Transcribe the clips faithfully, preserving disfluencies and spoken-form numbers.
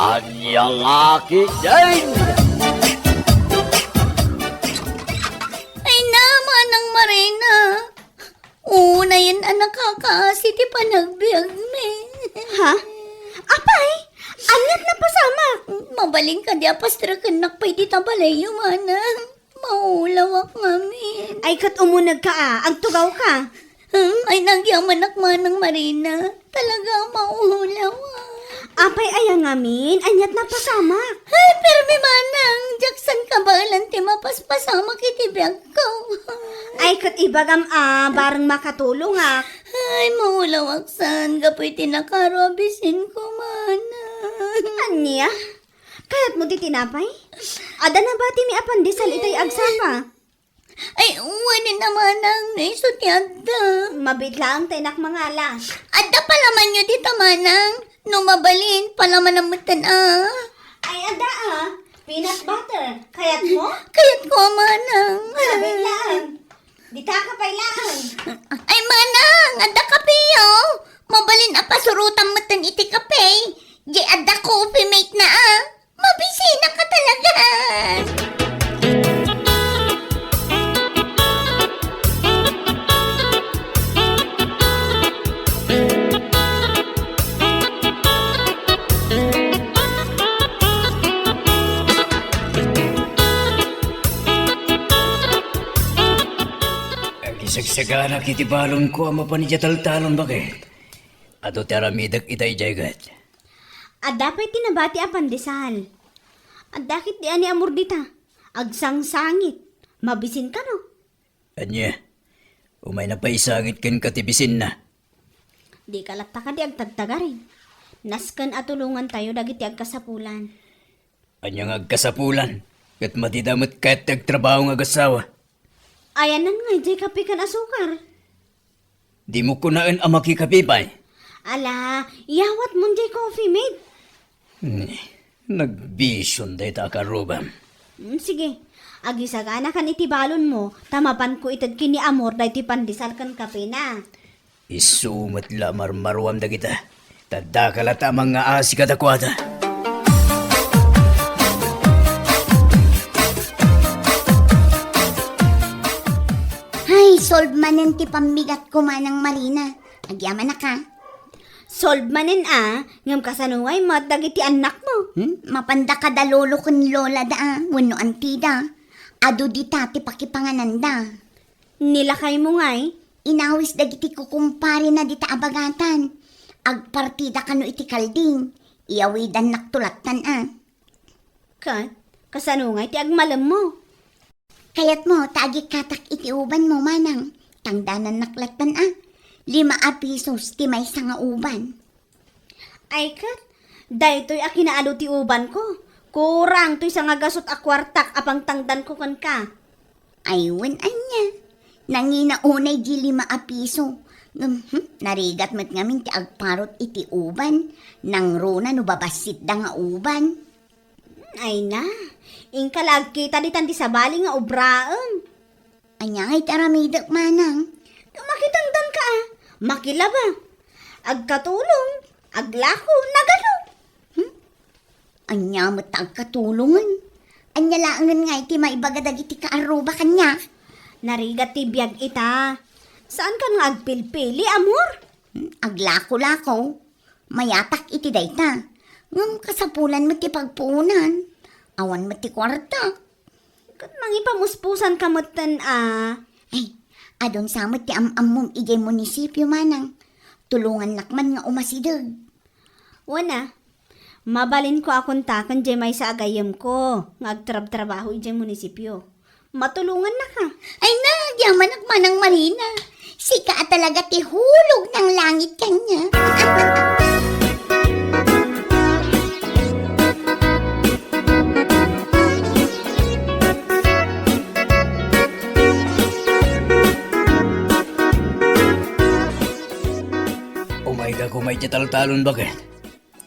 Ania nga ketdin? Ay na, Manang Marina. Unayen a nakakaasi ti panagbiagmi. Ha? Apay? Aniat napasamak? Mabalin kadi a pastrakennak pay dita balayyo, Manang? Maulawak ngamin. Ay, ket umunegka a, agtugawka. Hmm, ay, nagyamanak, Manang Marina. Talaga, maulawak. Apay aya ngamin? Aniat napasamak? Ay, permi, Manang. Diak san kabaelan ti mapaspasamak iti biagko. Ay, ket ibagam a, bareng makatulongak. Ay, maulawak san, gapu iti nakaro a bisinko, Manang. Ania? Kayatmo ti tinapay? Adda nabatimi a pandesal itay agsapa. Ay, wen a, Manang, no isu ti adda. Mabiit laeng ta inak mangala. Adda palamanyo dita, Manang. No mabalin, palamanam metten a. Ay, adda a. Peanut butter. Kayatmo? Kayatko a, Manang. Mabiit laeng. Dita ka pay laeng. Ay, Manang, adda kapeyo. Mabalin a pasurotam metten iti kape. Di adda Coffee Mate na a. Mabisina ka talaga. Agisagsaganak iti balonko a mapan idiay taltalon, baket. Adu ti aramidek ita idiay ket. Adda pay ti nabati a pandesal. Adda ket di a ni Amor dita. Agsangsangit. Mabisin kano? Ania? Umayna pay isangit kenka ti bisinna. Dika latta kadi agtagtagaring. Nasken a tulongantayo dagiti agkasapulan. Ania nga agkasapulan? Ket madida met kayat ti agtrabaho nga agassawa. Ayanan nga idiay kape ken asukar. Dimo kunaen a makikape pay. Ala, iyawatmon diay Coffee Mate. Hmm, nagbision dayta a karrubam. Hmm, sige, agisaganakan iti balonmo, ta mapanko ited ken ni Amor daytoy pandesal ken kapena. Isu met la a marmaruam dagita. Ta daka latta a mangngaasi kadakuada. Ay, solve manen ti pammigatko, Manang Marina. Agyamanak a. Solve manen a, ngem kasano ngay met dagiti annakmo? Hmm? Mapanda kada lolo ken lola da a, wenno anti da. Adu dita ti pakipangananda. Ni lakaymo ngay? Inawis dagiti kukumparena dita a bagatan. Agpartida kano iti kalding. Iyawidannakto lattan a. Ket, kasano ngay ti agmalemmo? Kayatmo ta agikkatak iti ubanmo, Manang? Tangdanannak lattan a. Lima a pisos ti maysa nga uban. Ay ket, daytoy a kinaadu ti ubanko. Kurang toy sangagasut a kuartak a pangtangdanko kenka. Ay, wen ania. Nangina unay di lima a piso. Ngem, hmm, narigat met ngamin ti agparut iti uban. Nangruna no babassitda nga uban. Ay na, inka la agkita ditan ti sabali nga obraem. Ania ngay ti aramidek, Manang? Makitangdanka a, makilaba, agkatulong, aglako, nagadu. Hmm? Ania met ta agkatulongen? Ania laengen ngay ti maibaga dagiti kaarruba kaniak? Narigat ti biag ita. Saankan nga agpilpili, Amor? Hmm? Aglako-lako. Mayatak iti dayta. Ngem kasapulan met ti pagpuonan. Awan met ti kuarta. Ket mangipamuspusanka metten a. Ay, adun sa met ti am-ammom idiay munisipio, Manang. Tulongannak man nga umasideg. Wen a, mabalinko a kontaken diay maysa a gayyemko nga agtrabtrabaho idiay munisipio. Matulongannaka. Ay na, agyamanak, Manang Marina. Sika a talaga ti hulog ng langit kanya. Umayka koma iti taltalon, baket.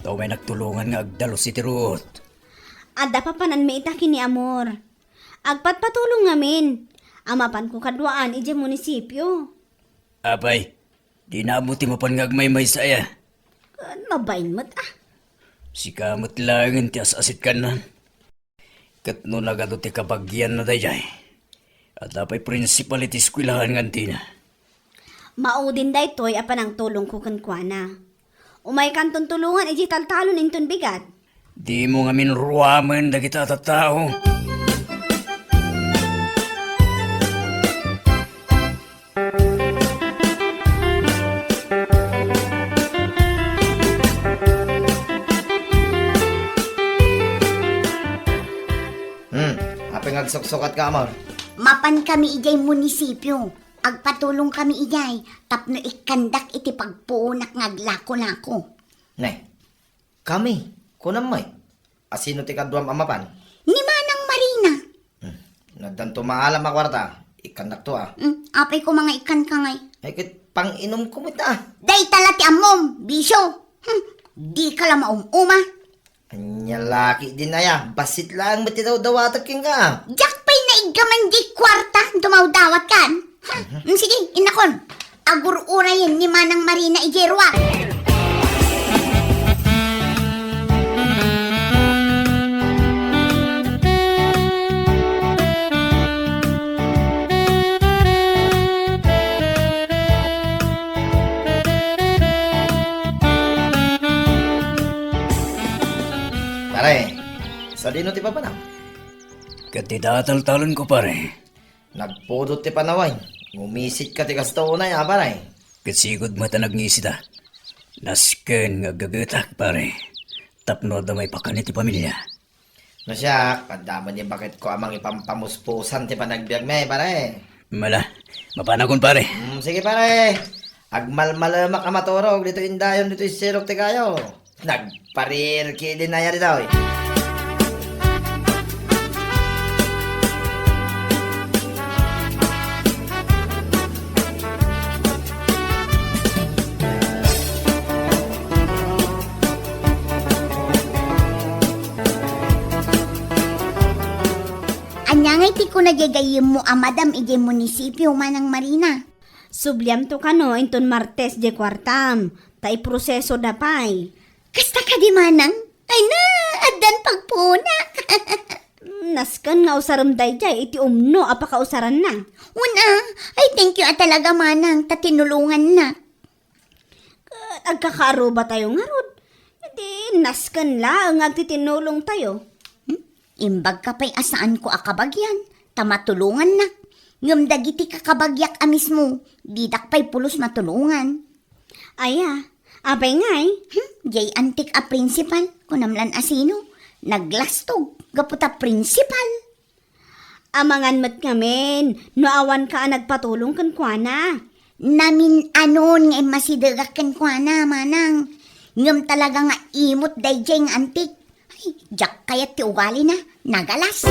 Ta umaynak tulongan nga agdalus iti ruot. Adda papananmi ita ken ni Amor. Agpatpatulong ngamin a mapanko kaduaan idiay munisipio. Apay, dina ammo ti mapan nga agmaymaysa aya? Ket mabain met a. Sika met laengen ti as-asitkanna. Ket no nagadu ti kabagianna daydiay, adda pay prinsipal iti eskuelahan nga antina. Maudin daytoy a panangtulongko kenkuana. Umaykanton tulongan idiay taltalon inton bigat. Dimo ngamin ruamen dagita a tattao. Hmm, apay nga agsuksukatka, Amor? Mapan kami idiay munisipio. Agpatulong kami idiay tapno ikkandak iti pagpuonak nga aglako-lako. Ne, kami, kunam met. Asino ti kaduam a mapan? Ni Manang Marina. Hmm. No addanto maalam a kuarta, ikkannakto a. Hmm, apay koma nga ikkanka ngay? Ay, ket panginumko met a. Dayta la ti ammom, bisio. Hmm, dika la maum-uma. Ania la ketdin aya, bassit laeng met ti dawdawatek kenka. Diak pay naiggaman diay kuarta, dumawdawatkan. Ha? Mhm. Hmm, sige, innakon. Agur-urayen ni Manang Marina idiay ruar. Pare, sadino ti papanam? Ket ti dataltalonko, pare. Nagpudot ti panawen. Ngumisitka ti kastoy a, pare. Ket sigud met a nagngisita. Nasken nga aggagetak, pare. Tapno adda maipakan iti pamilia. No siak, adda met ni baketko a mangipampamuspusan ti panagbiagmi, pare. Mala, mapanakon, pare. Mm, sige, pare. Agmalmalemak a maturog ditoy indayon, ditoy sirok ti kayo. Nagparir ketdin aya ditoy. Ania ngay ti kuna diay gayyemmo a madam idiay munisipio, Manang Marina? Subliamto kano inton Martes diay kuartam, ta iprosesoda pay. Kasta kadi, Manang? Ay na, addan pagpuna. Nasken nga usarem daydiay iti umno a pakausaranna. Wen a, ay thank you a talaga, Manang, ta tinulongannak. Ket agkakaarrubatayo ngarud. Iti nasken laeng nga agtitinulongtayo. Hmm? Imbagka pay a saanko a kabagian, ta matulongannak. Ngem dagiti kakabagiak a mismo, didak pay pulos matulongan. Aya, apay ngay? Hmm? Diay antik a prinsipal, kunam lan a sino? Naglastog, gapu ta prinsipal. Amangan met ngamin no awanka a nagpatulong kenkuana. Namin-anon nga immasidegak kenkuana, Manang. Ngem talaga nga imot daydiay nga antik. Ay, diak kayat ti ugalina. Nagalas.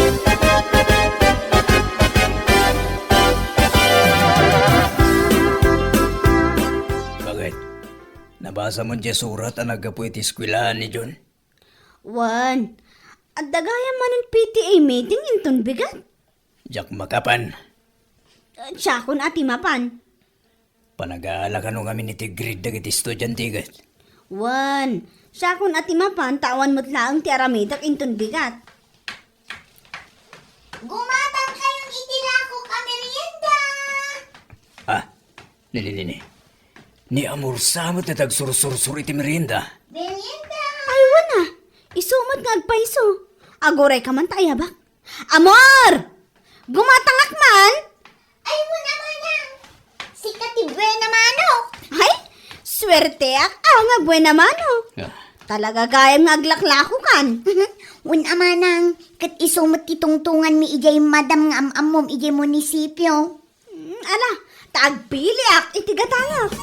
Bakit? Nabasam diay surat a naggapu iti eskuelahan ni John? Wen, adda gayam manen P T A meeting inton bigat. Diak makapan. Siakon a ti mapan. Panagala kano ngamin iti grade dagiti estudiante ket. Wen, siakon a ti mapan ta awan met laeng ti aramidek inton bigat. Gumatang kayon iti lakok a merienda. Ah, nini, nini. Ni Amor sa met ti agsursursur iti merienda. Merienda! Ay, wen a. Isu met nga agpayso. Aguray ka man ta ayabak. Amor! Gumatangak man! Ay, wen a, Manang. Sika ti buena mano. Ay, suerteak a nga buena mano. Ah. Talaga gayam nga aglaklakokan. Wen a, Manang, ket isu met ti tungtonganmi idiay madam nga am-ammom idiay munisipio. Mm, ala, ta agpiliak iti gatangak.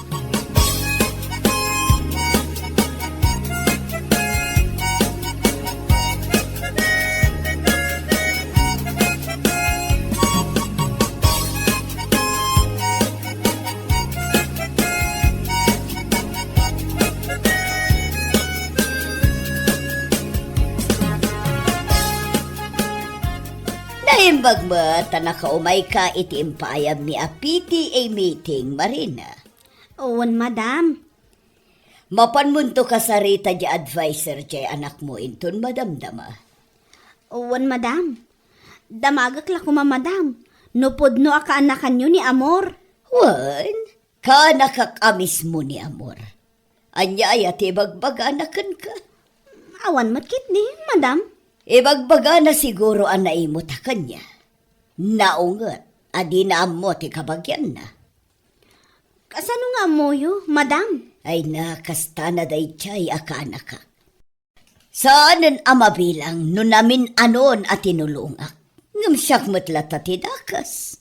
Naimbag met ta nakaumayka iti impaayammi a P T A meeting, Marina. Wen, madam. Mapanmonto kasarita diay adviser diay anakmo inton madamdama. Wen, madam. Damagek la koma, madam, no pudno a kaanakanyo ni Amor. Wen, kaanakak a mismo ni Amor. Ania aya ti ibagbagana kenka? Awan met ketdi, madam. Ibagbagana siguro a naimota kaniak. Naunget a dina ammo ti kabagianna. Kasano nga ammoyo, madam? Ay na, kastana daydiay a kaanakak. Saanen a mabilang no namin-anon a tinulongak. Ngem siak met latta ti dakes.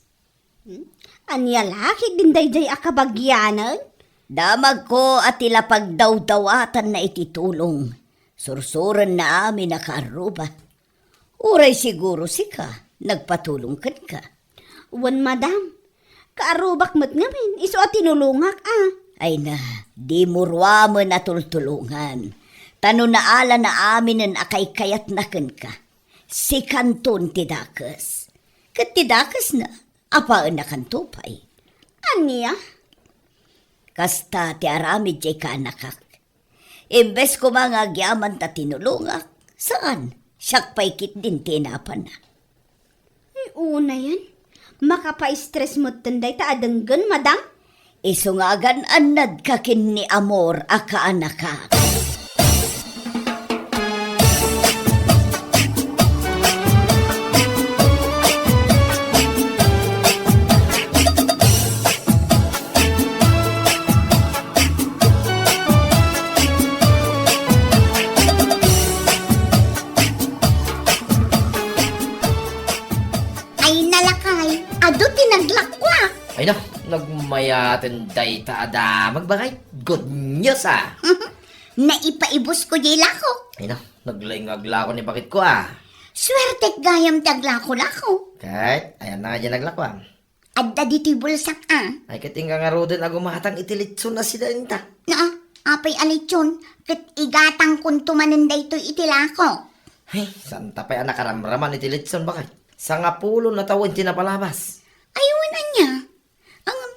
Hmm? Ania la ketdin daydiay a kabagianen? Damagko a ti la pagdawdawatanna iti tulong. Sursurenna amin a kaarruba. Uray siguro sika, nagpatulong kenka. Wen, madam. Kaarrubak met ngamin, isu a tinulongak, a. Ay na, dimo ruamen a tultulongan. Ta no naalana aminen a kaykayatna kenka, sikanton ti dakes. Ket ti dakesna, apaennakanto pay. Ania? Kasta ti aramid diay kaanakak. Imbes koma nga agyaman ta tinulongak, saan, siak pay ketdin ti inapana. Ay, unayen. Makapaistres metten dayta a denggen, madam. Isu nga agan-annadka ken ni Amor a kaanakak. Ay, nalakay, adu ti naglakuak. Ay na, nagmayaten dayta a damag, bakay. Good news, a. Naipaibusko diay lakok. Ay na, naglaing nga aglako ni baketko, a. Suertek gayam ti aglako-lako. Ket, ayan na nga diay naglakuam. Adda ditoy bulsak, a. Ay, ket inka ngaruden a gumatang iti litson a sidaenta. Naa, apay a litson, ket igatangkonto manen daytoy iti lako. Ay, santa pay a nakaramraman iti litson, bakay. Sangapulo na tawen ti napalabas. Ay, wen, ania? Ngem,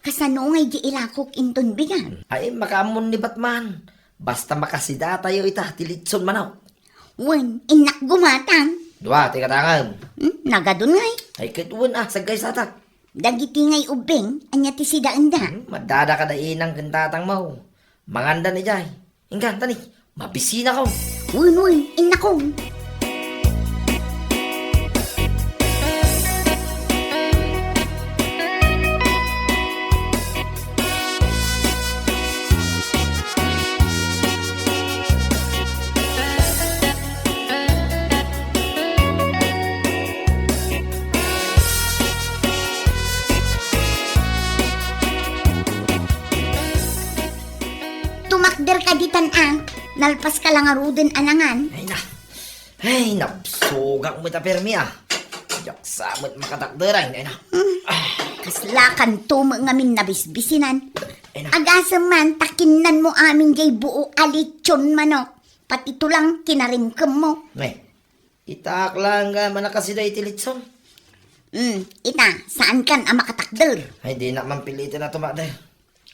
kasano ngay diay ilakok inton bigat? Ay, makaammon ni Batman. Basta makasidatayo ita ti litson manok. Wen, innak gumatang. Dua ti katangem. Hmm, nagadun ngay. Ay, ket wen, a, saggaysata. Dagiti ngay ubbing, ania ti sidaenda? Hmm, madada kada inang ken tatangmo. Mangandan idiay. Inka, tani, mabisinako. Wen, wen, innakon. Tumakder ka ditan, a. Nalpas ka la ngaruden a nangan. Ay na. Ay, nabsogak met a permi, a. Diak sa met makatakder, ay, ay na. Hmm. Kaslakanto met ngamin nabisbisinan. Ay na. Agasem man, ta kinnanmo amin diay buo a litson manok. Pati tulang kinarimkemmo. Ay, itak lang nga manakasida iti litson. Hmm, ita, saankan a makatakder. Ay, dinak man piliten a tumakder.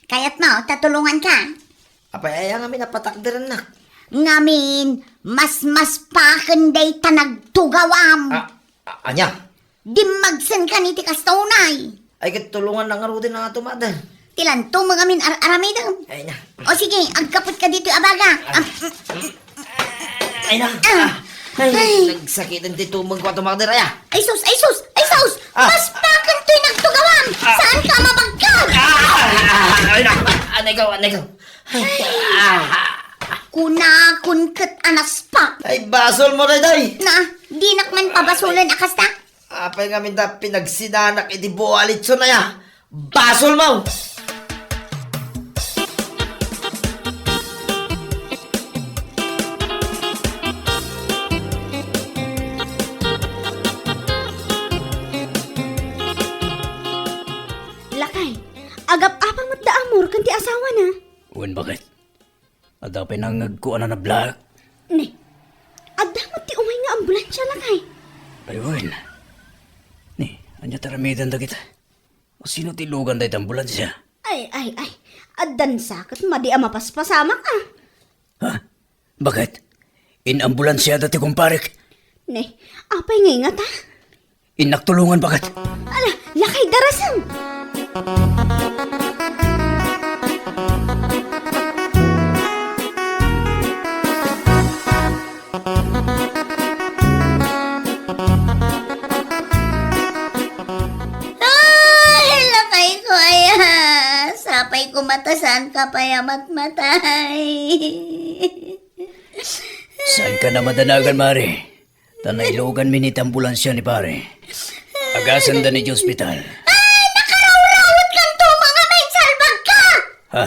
Kayatmo ta tulonganka? Apay, aya ngamin a patakderennak? Ngamin, masmaspaken dayta nagtugawam. A, a, ania? Dimmagsenkan iti kasta unay. Ay, ket tulongannak ngaruden a tumakder. Ti lanto met ngamin ar-aramidem. Ay na. O sige, agkapetka ditoy a baga. Ah. Am-, Ay na. Ah. Ah. Ay, ay, nagsakiten ti tumengko a tumakder, aya. Ay sus, ay sus, ay sus! Ah. Maspaken toy nagtugawam! Ah. Saanka a mabagkag? Ah! Ay na. Anay ko, anay ko. Ay. Ah. Kunakon ket a naspak. Ay, basolmo daytoy. Na, dinak man pabasolen a kasta. Apay ngamin ta pinagsinanak iti buo a litson aya? Basolmo! Lakay, agap-apang met da Amor ken ti asawana. Wen, baket. Adda pay nangngegko a nanablag. Ni, adda met ti umay nga ambulansia, lakay. Ay, wen. Ni, ania ti aramiden dagita? Sino ti ilugan dayta ambulansia? Ay, ay, ay. Addan sa ket madi a mapaspasamak, a. Ha? Baket? In-ambulansiada ti kumparek? Ne, apay nga ingata? Innak tulongan, baket? Ala, lakay darasem! Ay, lakay ko, aya. Sapay ko matasan ka pay a matmatay. Saanka na madanagan, Mare? Ta nailuganmi iti ambulansia ni Pare. Agasenda iti ospital. Ay, nakarawrawetkanto, mga mensalbag ka! Ha?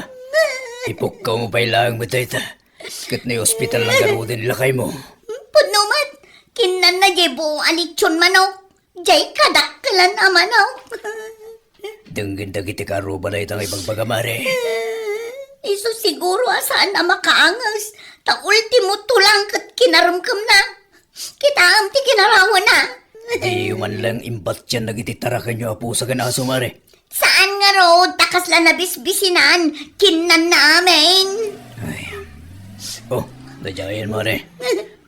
Ipukkaw mo pay laeng met dayta. Ket naiospital lang garuden ni lakaymo. Pudno met, kinnanna jay buo a litson manok. Jay kadakkelan a manok. Denggen dagiti karuba dayta nga ibagbaga, Mare. Isu siguro a saan a makaanges, ta ultimo tulang ket kinaremkemna. Kitaem ti kinarawana. Diyo man lang imbatian dagiti tarakenyo a pusa ken aso, Mare. Saan ngarud, ta kasla nabisbisinan, kinnanna amin. Ay. Oh, daydiayen, Mare.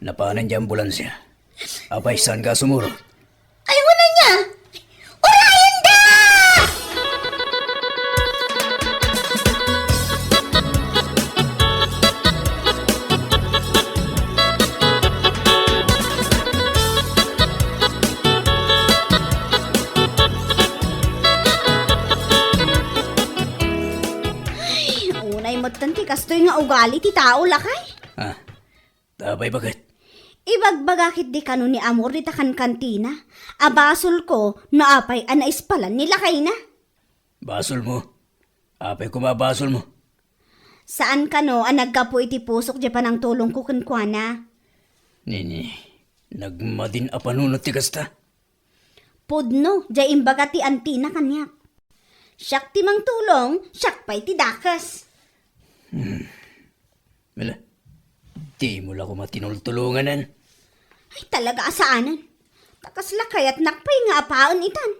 Napanen ti ambulansia. Apay, saanka a sumurot? Ay, wala niya. Urayenda! Ay, unay metten ti kastoy nga ugali ti tao, lakay. Ah, apay baket? Ibagbaga ketdi kano ni Amor dita kankantina a basolko no apay a naispalan ni lakayna. Basolmo? Apay koma a basolmo? Saan kano a naggapu iti pusok diay panangtulongko kenkuana? Nini, nagmadin a panunot ti kasta? Pudno, diay imbaga ti antina kaniak. Siak ti mangtulong, siak pay ti dakes. Hmm. Mela, dimo la koma tinultulonganen. Ay, talaga a saanen. Ta kasla kayatnak pay nga apaen itan.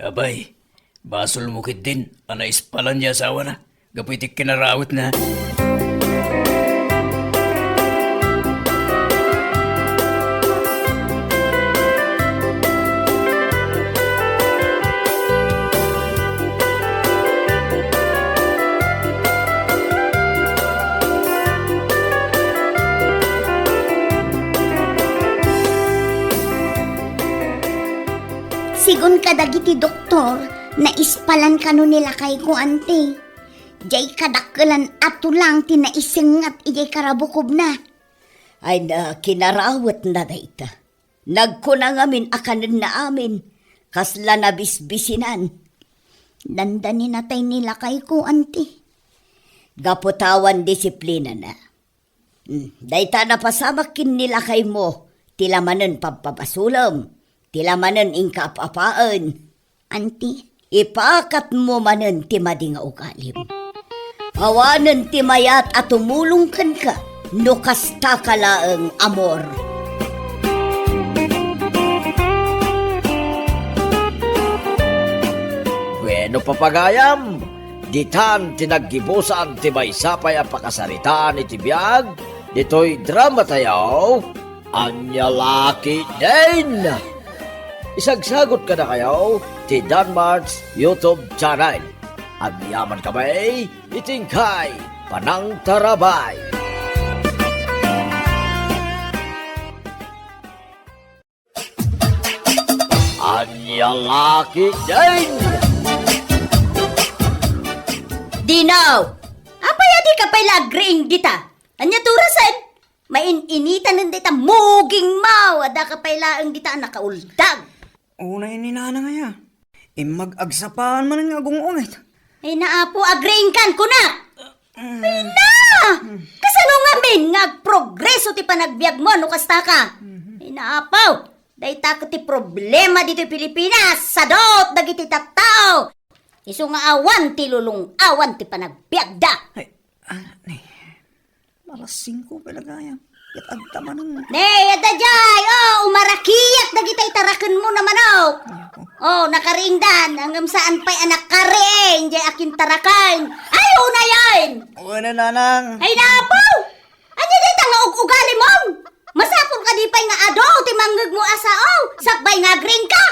Apay, basolmo ketdin a naispalan ti asawana gapu iti kinarawetna. Sigun kadagiti doktor, naispalan kano ni lakayko, anti. Diay kadakkelan a tulang ti naisengat idiay karabukobna. Ay, na kinarawetna dayta. Nagkuna ngamin a kanenna amin, kasla nabisbisinan. Dandani natay ni lakayko, anti. Gapu ta awan disiplinana. Hmm, dayta napasamak ken ni lakaymo, ti la manen pabpabasolem, ti la manen inka ap-apaen. Anti, ipakatmo manen ti madi nga ugalim. Awanen ti mayat a tumulong kenka no kastaka laeng, Amor. Bueno, papagayam, ditan ti naggibusan ti maysa pay a pakasaritaan iti biag ditoy dramatayo. Ania la ketdin? Isagsagot kadakayo ti Danmart's YouTube channel. Agyamankami iti inkay panangtarabay. Ania la ketdin? Dinaw! Apay a dika pay la agriing dita? Ania ti orasen? Main-initanen dayta mugingmo. Addaka pay laeng dita a nakauldag. Unay ni Nana aya. Immag agsapaan manen nga agung-ungit. Ay naapo, agriingkan, kunak! Mm. Ay na! Kasano ngamin nga agprogreso ti panagbiagmo no kastaka? Mhm. Ay naapo, dayta ket ti problema ditoy Pilipinas, sadot dagiti tattao. Isu nga awan ti lulong-awan ti panagbiagda. Ay, ah, ni. Alas singko pay la gayam. Ket adda manen. Ne, adda jay, o, umarakiak dagiti tarakenmo a manok. O, nakariingdan, ngem saan pay a nakariing jay akintaraken. Ay, unayen! Wen, nanang. Ay, napo! Ania dayta nga ug-ugalimon? Masapul kadi pay nga adu ti mangngegmo a sao, sakbay nga agriingka?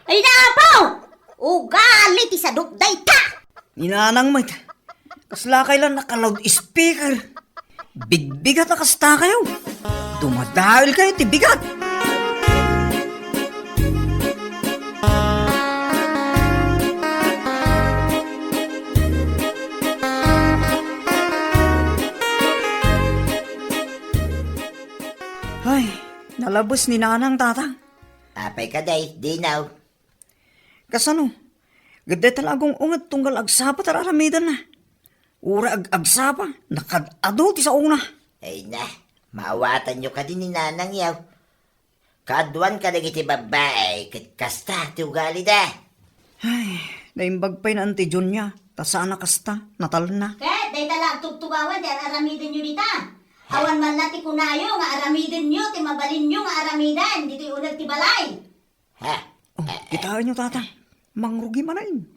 Ay, napo! Ugali ti sadop dayta! Ni nanang met, kaslakay la naka-loudspeaker. Bigbigat a kastakayo. Dumadaelkayo ti bigat. Ay, nalabes ni nanang, tatang. Apay kadi, dinaw? Kasano? Ket dayta la agung-unget tunggal agsapa ti ar-aramidenna. Uray ag-agsapa, nakad-adu ti saona. Ay na, maawatanyo kadi ni nanangyo. Kaaduan kadagiti babbai, ket kasta ti ugalida. Ay, naimbag pay naan ti Junia, ta saan a kasta, natalna. Ket dayta la agtugtugawan ti ar-aramidenyo dita. Awan man la ti kunayo nga aramidenyo ti mabalinyo nga aramiden ditoy uneg ti balay. Ha? O, kitaenyo, tatang. Mangrugi manen.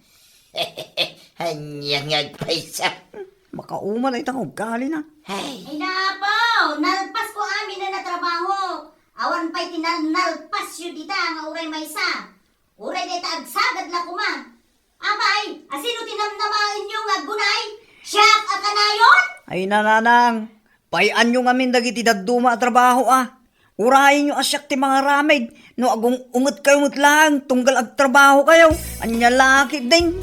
Ania nga agpayso? Makauma dayta nga ugalina. Ay. Ay, napo! Nalpasko amin a natrabaho. Awan pay ti nal-, nalpasyo dita nga uray maysa. Uray dayta agsagad la koma. Apay, asino ti namnamaenyo nga aggunay? Siak a kanayon? Ay, nanang, pay-anyo ngamin dagiti dadduma a trabaho a. Urayenyo a siak ti mangaramid, no agung-ungetkayo met laeng tunggal agtrabahokayo. Ania la ketdin?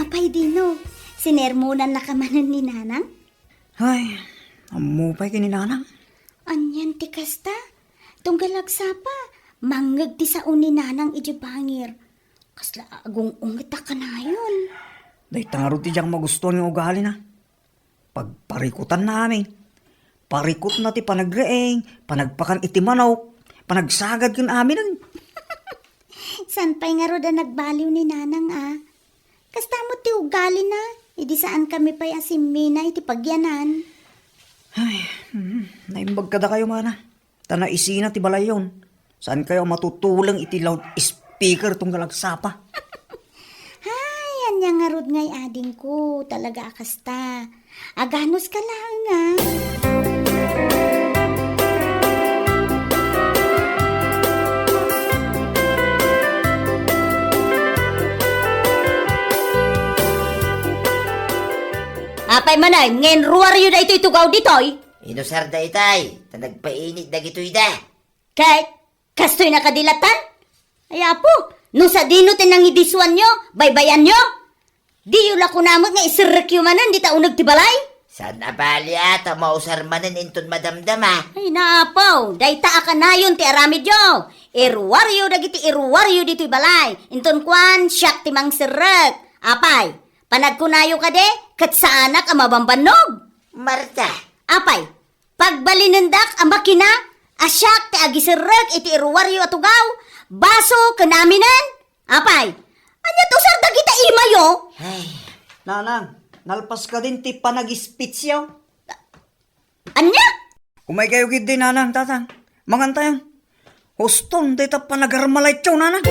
Apay, Dino, sinermonannaka manen ni Nanang? Ay, ammo pay ken ni Nanang. Anian ti kasta? Tunggal agsapa, mangngeg ti sao ni Nanang idiay bangir. Kasla agung-unget a kanayon. Dayta ngarud ti diak magustuan nga ugalina. Pagparikutanna amin. Parikutna ti panagriing, panagpakan iti manok, panagsagad ken aminen. Saan pay ngarud a nagbaliw ni Nanang a? Kasta met ti ugalina, idi saankami pay a simmina iti pagyanan. Ay, hmm, naimbag kadakayo, mana. Ta naisina ti balayyon. Saankayo a matutuleng iti loudspeaker tunggal agsapa? Ay, ania ngarud ngay adingko, talaga a kasta. Aganuska laeng a. Apay manen, nga inruaryo daytoy tugaw ditoy? Inusar daytay, ta nagpainit dagitoy da. Ket, kastoy na kadi latta? Ay, Apo, no sadino ti nangidisuanyo, baybayanyo? Diyo la kuna met nga iserrekyo manen dita uneg ti balay? Saan a bali a ta mausar manen inton madamdama. Ay, naapaw, dayta a kanayon ti aramidyo. Iruaryo dagiti iruaryo ditoy balay. Inton kuan, siak ti mangserrek. Apay, panagkunayo kadi, ket saanak a mabambannog? Marta. Apay, pagbalinendak a makina a siak ti agiserrek iti iruaryo a tugaw, baso ken aminen? Apay, ania ti usar dagita imayo? Ay. Nanang, nalpas kadin ti panagispitsyo? Ania? Umaykayo ketdi, Nanang, Tatang. Mangantayon. Huston dayta panagarmalaytyo, Nanang.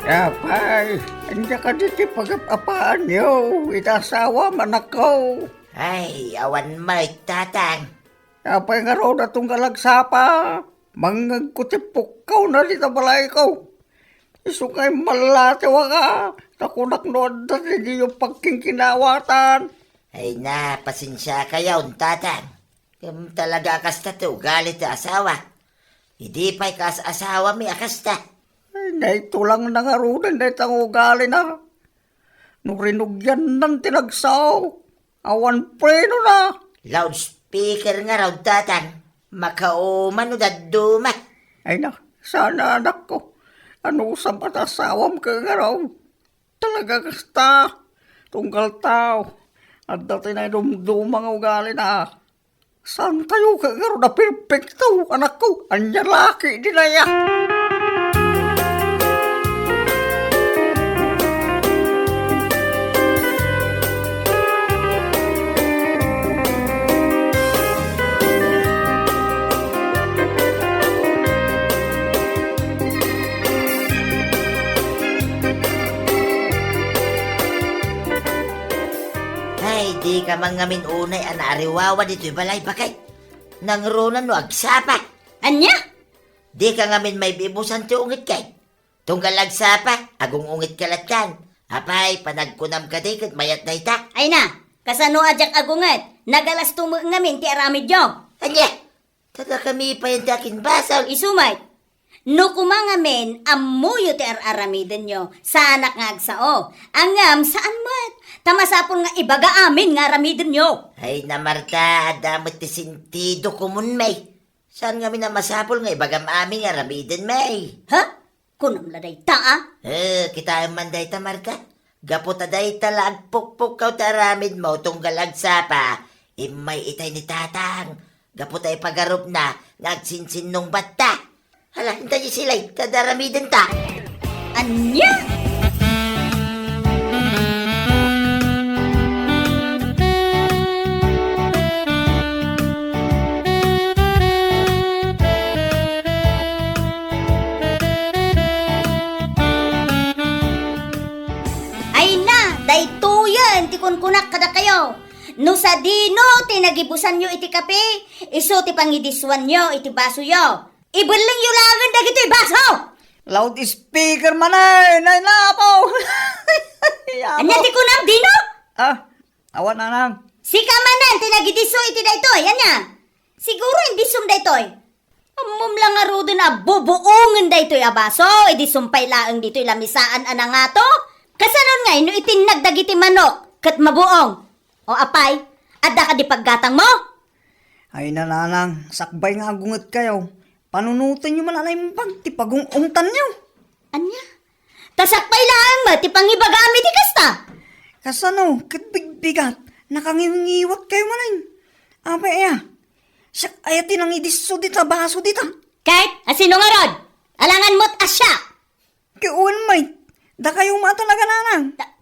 Apay, ania kadi ti pagap-apaanyo iti asawa, manakko? Ay, awan met, Tatang. Apay ngarud a tunggal agsapa? Mangngegko ti pukkawna dita balayko. Isu nga immallatiwaka, ta kunak no adda ti diyo pagkinkinawatan. Ay na, pasensiakayon, Tatang. Ngem talaga a kasta ti ugali ti asawa. Idi pay kas-asawami a kasta. Ay, daytoy lang nangaruden dayta nga ugalina. No rinugiannan ti nagsao, awan prenona. Loudspeaker ngarud, tatang. Makauman no dadduma. Ay na, sana, anakko. Anusam a ti asawam ket ngarud. Talaga kasta. Tunggal tao. Adda ti naidumduma nga ugalina. Saantayo ket ngarud a perpekto, anakko. Ania la ketdin aya? Ay, dika man ngamin unay a naariwawa ditoy balay, baket. Nangruna no agsapa. Ania? Dika ngamin maibibusan ti unget, ket. Tunggal agsapa, agung-unget ka lattan. Apay, panagkunam kadi ket mayat dayta. Ay na, kasano a diak agunget? Nagalasto met ngamin ti aramidyo. Ania? Tadakami pay ti akinbasol. Isu met. No koma ngamin, ammoyo ti ar-aramidenyo, saanak nga agsao. Ngem, saan met. Ta masapul nga ibaga amin nga aramidenyo. Ay na, Marta, adda met ti sentido komun, may. Saan ngamin a masapul nga ibagam amin nga aramiden, may? Ha? Kunam la dayta, a? Eh, kitaem man dayta, Marta. Gapu ta dayta la agpukpukkaw ti aramidmo tunggal agsapa, immay itay ni Tatang. Gapu ta ipagarupna nga agsinsinnungbatta. Hala, inta di silay, ta aramidenta. Ania? Ay na, daytoyen ti kunkunak kadakayo. No sadino ti nagibusanyo iti kape, isu ti pangidisuanyo iti basoyo. Ibellengyo laengen dagitoy baso! Loudspeaker manen, ay napo! Ania ti kunam, dino? Ah, awan, nanang. Sika manen ti nagidisso iti daytoy, ania? Siguro indisom daytoy. Ammom la ngaruden a bubuongen daytoy a baso, idi sumpay laeng ditoy lamisaan a nangato. Kasanon ngay no itinnag dagiti manok ket mabuong? O apay, adda kadi paggatangmo? Ay, nanang, sakbay nga agungetkayo, panunotenyo man a naimbag ti pagung-ungtanyo. Ania? Ta sakbay laeng met ti pangibagaam iti kasta. Kasano ket bigbigat, nakangiwngiwatkayo manen? Apay aya, siak aya ti nangidisso dita baso dita? Ket, a sino ngarud? Alangan met a siak. Ket wen met, dakayo met a talaga, nanang. Da-,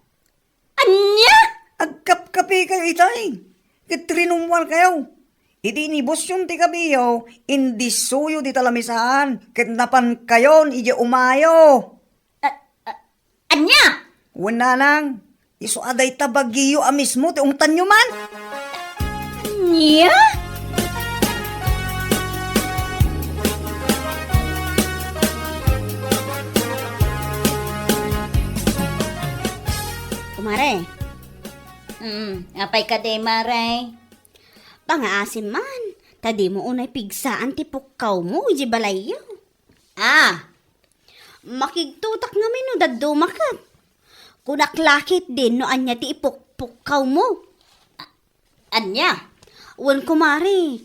ania? Agkapkapikayo itay, ket rinummuarkayo. Idi inibusyon ti kapeyo, indissoyo dita lamisaan, ket napankayon idiay umayo. A-, a-, ania? Wen, nanang, isu a dayta bagyo a mismo ti ungtanyo man. Ania? Kumare. Mm, apay kadi, mare? Pangaasim man, ta dimo unay pigsaan ti pukkawmo idiay balayyo. Ah, makigtutak ngamin no dadduma ket. Kunak la ketdin no ania ti ipukpukkawmo. A-, ania? Wen, kumare.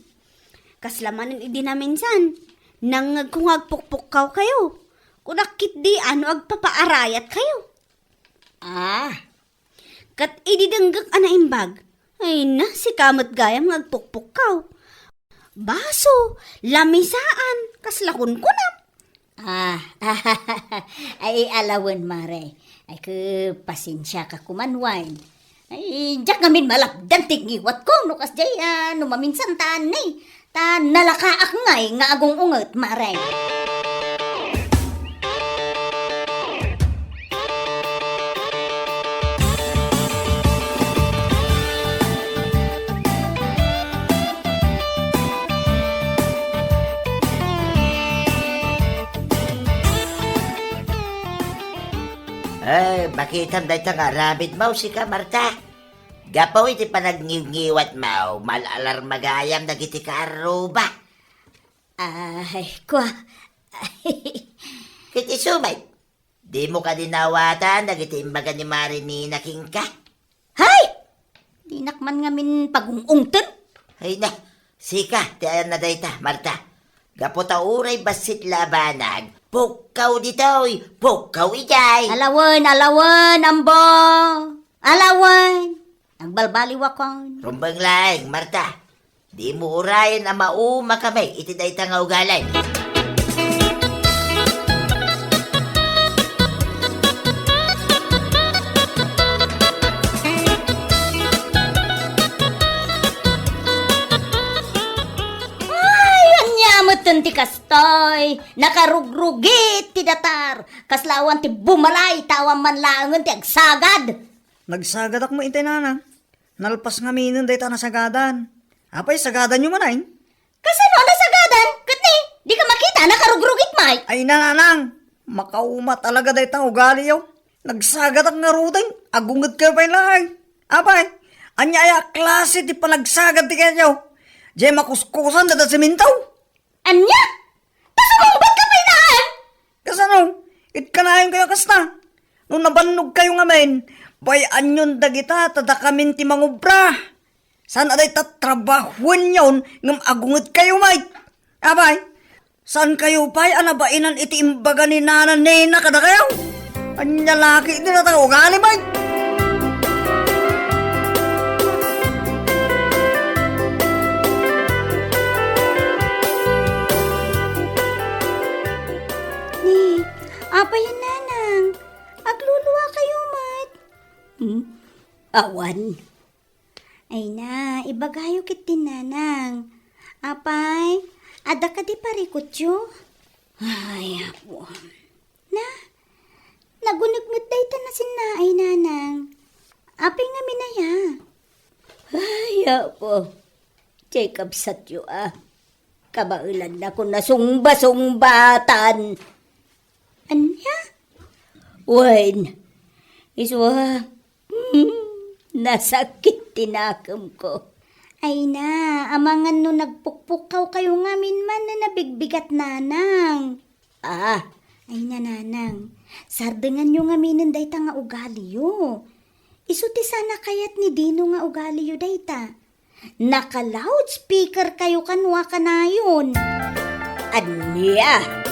Kasla manen idi naminsan, nangngegko nga agpukpukkawkayo. Kunak ketdi a no agpapaarayatkayo. Ah. Ket idi denggek a naimbag, ay na, sika met gayam nga agpukpukkaw. Baso, lamisaan, kasla kunkunam. Ah, ay, ala wen, mare. Ay, ke, pasensiaka koman wen. Ay, diak ngamin malapdan ti ngiwatko, no kasdiay, ah, no maminsan ta, ne, ta nalakaak ngay nga agung-unget, mare. Eh, makitam dayta nga aramidmo, sika, Marta. Gapu iti panagngibngiwatmo, mal-alarma gayam dagiti kaarruba. Ay, kua. Ket isu met, dimo kadi naawatan dagiti imbaga ni Marinina kenka? Hay! Dinak man ngamin pagung-ungten. Ay na, sika, ti ayanna dayta, Marta. Gapu ta uray bassit la a banag, pukkaw ditoy, pukkaw idiay. Alawen, alawen, ambo. Alawen. Agbalbaliwakon. Rumbeng laeng, Marta. Dimo urayen a maumakami iti dayta nga ugali. Ay, ania metten ti kastoy? Nakarugrugit ti datar. Kasla awan ti bumalay, ta awan man laengen ti agsagad. Nagsagadak met itay, nanang. Nalpas ngaminen dayta a nasagadan. Apay, sagadanyo manen? Kasano a nasagadan? Ket ni, dika makita, nakarugrugit met. Ay, nanang, makauma talaga dayta nga ugaliyo. Nagsagadak ngaruden, agungedkayo pay laeng. Apay, ania aya a klase ti panagsagad ti kenyo? Diay makuskusan dayta semento? Ania? Ta sumungbatka pay laeng? Kasano? Ket kanayon kayo kasta. No nabannog kayo ngamin, bay-anyon dagita ta dakamin ti mangubra. Saan a dayta trabahuenyon ngem agunget kayo met. Apay, saan kayo pay a nabainan iti imbaga ni Nana Nena kadakayo? Ania la ketdi dayta nga ugali met? Ni, apay a nanang, agluluakayo met? Hmm? Awan. Ay na, ibagayo ketdi nanang. Apay, adda kadi parikutyo? Ay, apo. Na, naguneg met dayta a sinnaay, nanang. Apay ngamin aya? Ay, apo. Diay kabsatyo a. Kabaelannakon a sungba-sungbatan. Ania? Wen, isu a, hmm, nasakit ti nakemko. Ay na, amangan no nagpukpukkaw kayo ngamin man a nabigbigat, nanang. Ah. Ay na, nanang. Sardenganyo ngaminen dayta nga ugaliyo. Isu ti saan a kayat ni Dino nga ugaliyo dayta. Naka-loudspeaker kayo kano a kanayon. Ania?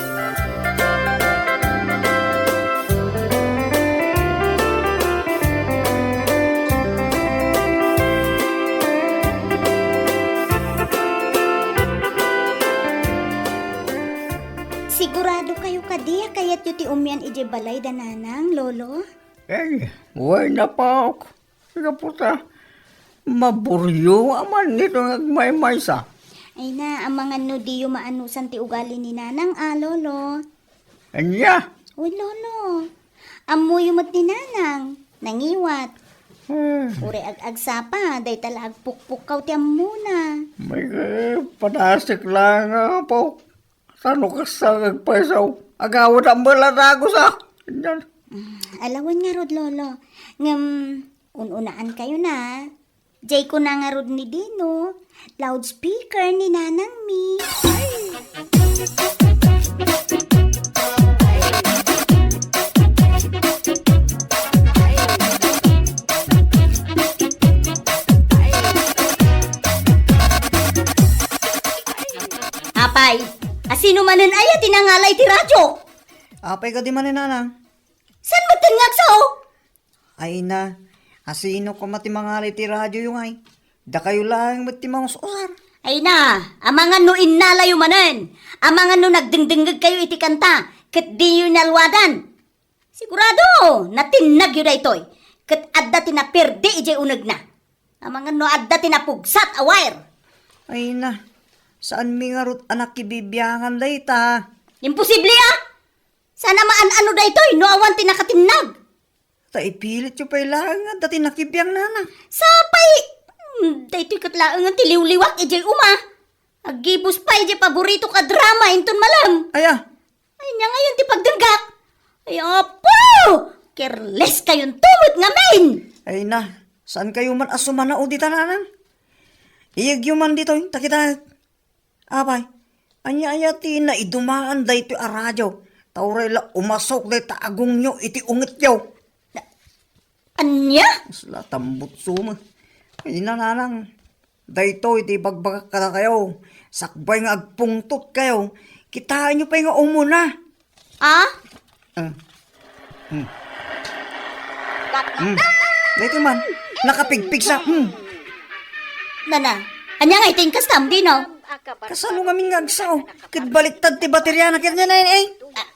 Sigurado kayo kadi a kayatyo ti umian idiay balay da nanang, lolo? Ay, wen a, Pok. Gapu ta maburyo a man ditoy nga agmaymaysa. Ay na, amangan no diyo maanusan ti ugali ni nanang a, lolo. Ania? Uy, lolo. Ammoyo met ni nanang. Nangiwat. Eh. Uray ag-agsapa, dayta la agpukpukkaw ti ammona. May, eh, padasek laeng, Pok. Sano kasta nga agpayso? Agawid a mela dagus a. Ania? Mm, alawen ngarud, lolo. Ngem, un-unaan kayo na. Diay kuna ngarud ni Dino, loudspeaker ni nanangmi. Apay, asino manen aya ti nangala iti radio? Apay kadi manen, nanang? Saan met nga agsao? Ay na, asino koma ti mangala iti radioyo ngay? Dakayo laeng met ti maus-usar. Ay na, amangan no innalayo manen, amangan no nagdengdengngeg kayo iti kanta, ket diyo inaluadan. Sigurado, natinnagyo daytoy, ket adda ti naperdi idiay unegna. Amangan no adda ti napugsat a wire. Ay na, saanmi ngarud a nakibibiangan dayta. Imposible a! Saan a maan-ano daytoy no awan ti nakatinnag. Ta ipilityo pay laeng nga adda ti nakibiang, nana. Sapay, hmm, daytoy ket laengen ti liwliwak idiay uma. Aggibus pay idiay paborito ka drama inton malem. Aya. Ay, nia ngayon ti pagdenggak. Ay, apo! Careless kayonto met ngamin. Ay na, saan kayo man a sumanao dita, nanang? Iyegyo man ditoy, ta kita. Apay, Ania aya ti naidumaan daytoy a radio? Ta uray la umasok dayta agongyo iti ungetyo. Ania? Kasla tambutso met. Ay, nanang. Daytoy ti ibagbagak kadakayo. Sakbay nga agpungtotkayo, kitaenyo pay nga umuna. Ah? Ah. Hmm. Hmm. Daytoy man. Nakapigpigsa. Hmm. Nana, ania nga iting kastam, Dino? Kasano ngamin nga agsao? Ket baliktad ti bateriana ket nia, eh. Ah.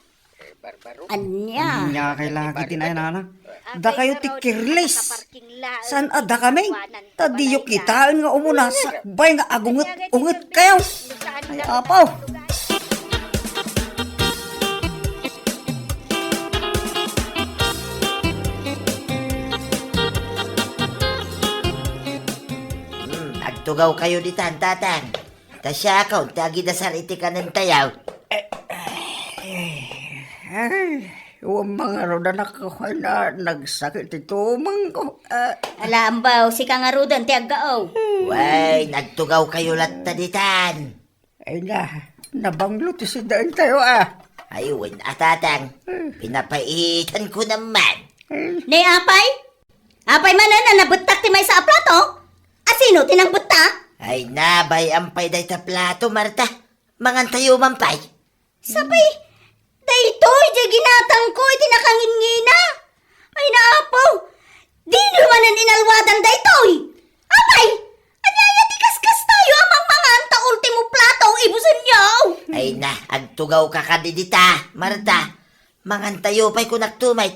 Ania? Ania kay lagi ti nayanana? Dakayo ti careless. Saan a dakami? Ta diyo kitaen nga umuna sakbay nga agunget-ungetkayo. Ay, apaw. Hmm, agtugawkayo ditan, Tatang. Ta siakon ti agidasar iti kanentayo. Ay, wen mangarud, anak, nagsakit ti tumengko. Ah. Ala, Ambaw, sika ngaruden ti aggao. Wen, agtugawkayo latta ditan. Ay na, nabanglo ti sidaentayo, ah. Ay, wen a, Tatang. Hmm. Pinapaitanko naman. Hmm. Ni apay? Apay manen a nabettak ti maysa a plato? A sino ti nangbetta? Ay, nabayam pay dayta plato, Marta. Mangantayo man pay. Sapay, daytoy diay ginatangko iti nakangingina. Ay, naapo, dino manen inalwadan daytoy. Apay, ania aya ti kaskastayo a mangmangan ta ultimo plato, ibusenyo? Ay na, agtugawka kadi dita, Marta. Mangantayo pay kunak tumay.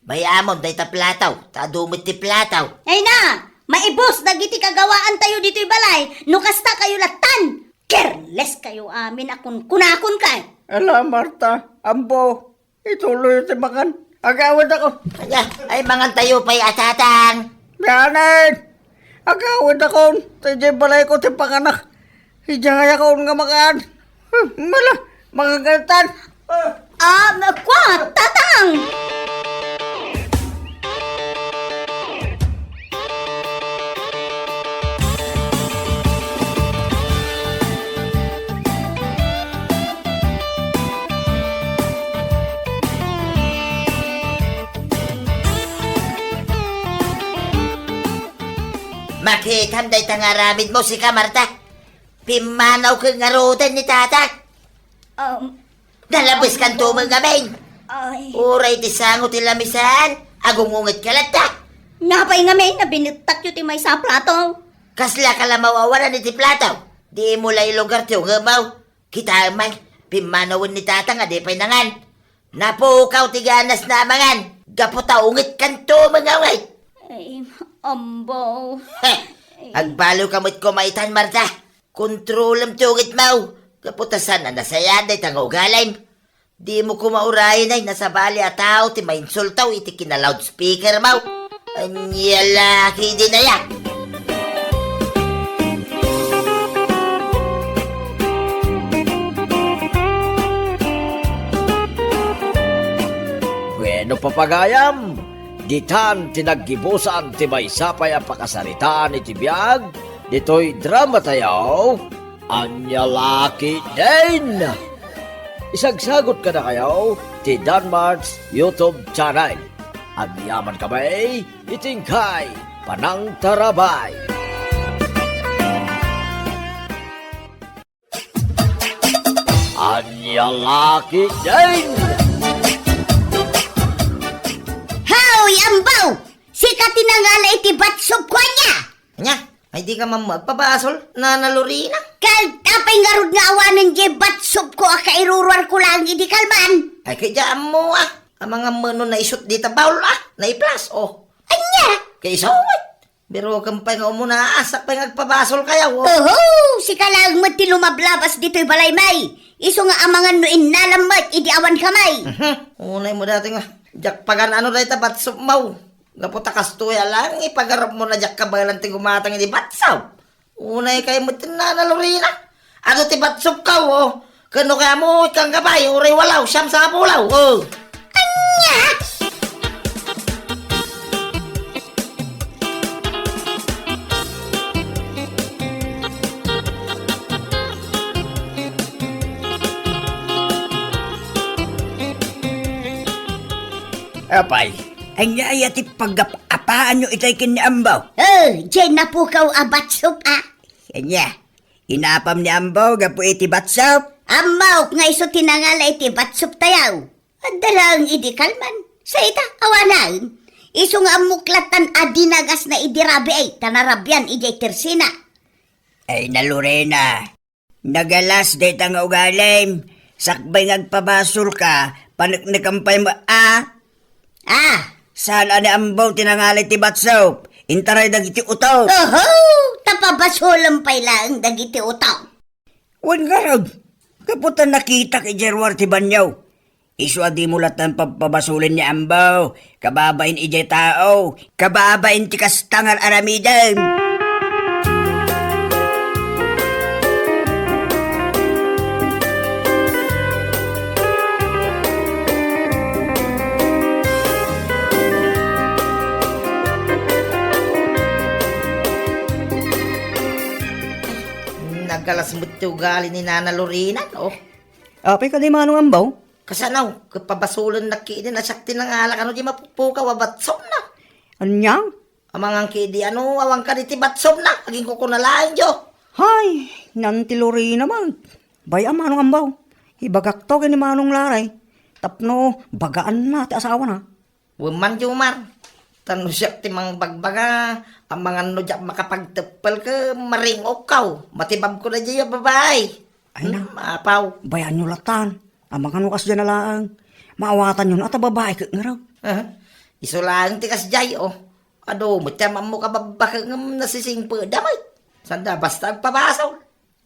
Bay-amon dayta plato, ta adu met ti plato. Ay na! Maibus dagiti kagawaantayo ditoy balay no kastakayo lattan! Careless kayo amin a kunkunakon kay! Ala, Marta, Ambo, ituloy ti mangan. Agawidakon. Ania, ay mangantayo pay a, Tatang. Mianen! Agawidakon, ta idiay balayko ti panganak. Idiay ayakon nga makan. Hmm, mala, makagatan. Ah, kua, Tatang! Makitam dayta nga aramidmo, sika, Marta. Pimmanaw ken ngaruden ni Tata. Um, Nalabeskanto met ngamin. Ay. Uray ti sango ti lamisan, agungunget ka latta. Napay ngamin a binettakyo ti maysa a plato? Kasla ka la mawawanan iti plato? Dimo la ilugar ti ungemo. Kitaem man, pimmanawen ni Tata nga di pay nangan. Napukaw ti ganasna a mangan, gapu ta ungetkanto met nga unget. Ay, Ambo. Heh! Agbaliwka met koma itan, Marta. Kontrolem ti ungetmo. Gapu ta saan a nasayaat dayta nga ugalim. Dimo koma urayen, ay, nasabali a tao ti mainsulto iti kina-loudspeakermo. Ania la ketdin aya? Bueno, papagayam, ditan ti naggibusan ti maysa pay a pakasaritaan iti biag ditoy dramatayo. Ania la ketdin? Isagsagot kadakayo ti Danmart's YouTube channel. Agyamankami iti inkay panangtarabay. Ania la ketdin? Haw, Ambo! Sika ti nangala iti batsubko, ania? Ania? Ay, dika man agpabasol, Nana Lorena? Ket apay ngarud nga awanen diay batsubko a kairuruarko laeng idi kalman? Ay, ket diak ammo, ah. Amangan met no naisut dita baul, ah. Naiplas, oh. Ania? Ket isu met. Birokem pay nga umuna, ah. Siak pay nga agpabasolkayo, oh. Oho! Sika laeng met ti lumablabas ditoy balaymi. Isu nga amangan no innalam met idi awankami. Mhm. Unaymo dayta nga diak pagan-ano dayta batsubmo. Gapu ta kastoy a laeng ipagarupmo a diak kabaelan ti gumatang iti batsub. Unaykay met ti Nana Lorena. Adu ti batsubko, oh. Ken no kayatmo, ikkan ka pay, uray walo, siam, sangapulo, oh. Ania? Apay, ania aya ti pagap-apaanyo itay ken ni Ambaw? Eh, diay napukaw a batsop, a. Ania, inapam ni Ambaw gapu iti batsop? Ammok nga isu ti nangala iti batsop tayaw. Adda laeng idi kalman. Sa ita, awanan. Isu nga ammok lattan a dinagasna idi rabii, ta narabian idiay tersina. Ay na, Lorena. Nagalas dayta nga ugalim. Sakbay nga agpabasolka, paneknekam pay met, a. Ah! Saan a ni Ambaw ti nangala iti batsop? Intaray dagiti utok. Oho! Ta pabasolem pay laeng dagiti utok. Wen ngarud, gapu ta nakitak idiay ruar ti banio. Isu a dimo lattan pabpabasolen ni Ambaw, kababain idiay tao, kababain ti kasta nga aramiden. Nagalas met ti ugali ni Nana Lorena, no? Apay kadi, Manong Ambaw? Kasano, ket pabasolennak idi no siak ti nangala kano diay mapupukaw a batsopna. Ania? Amangan kadi, ano, awan kadi ti batsopna, aginkukuna laeng, jo. Hay, naan ti Lorena met. Bay-am, Manong Ambaw. Ibagakto ken ni Manong Laray. Tapno bagaanna ti asawana. Wen man, Jomar. Ta no siak ti mangbagbaga, amangan no diak makapagteppel ket maring-okkaw. Matibabko daydiay a babai. Ay na. Hmm, apaw. Bayanyo lattan. Amangan no kasdiay laeng. Maawatanyo a ta babai ket ngarud. Aha. Isu laeng ti kasdiay, o. Adu met ti ammo kababbake ngem nasisingpetda met. Sanda basta agpabasol.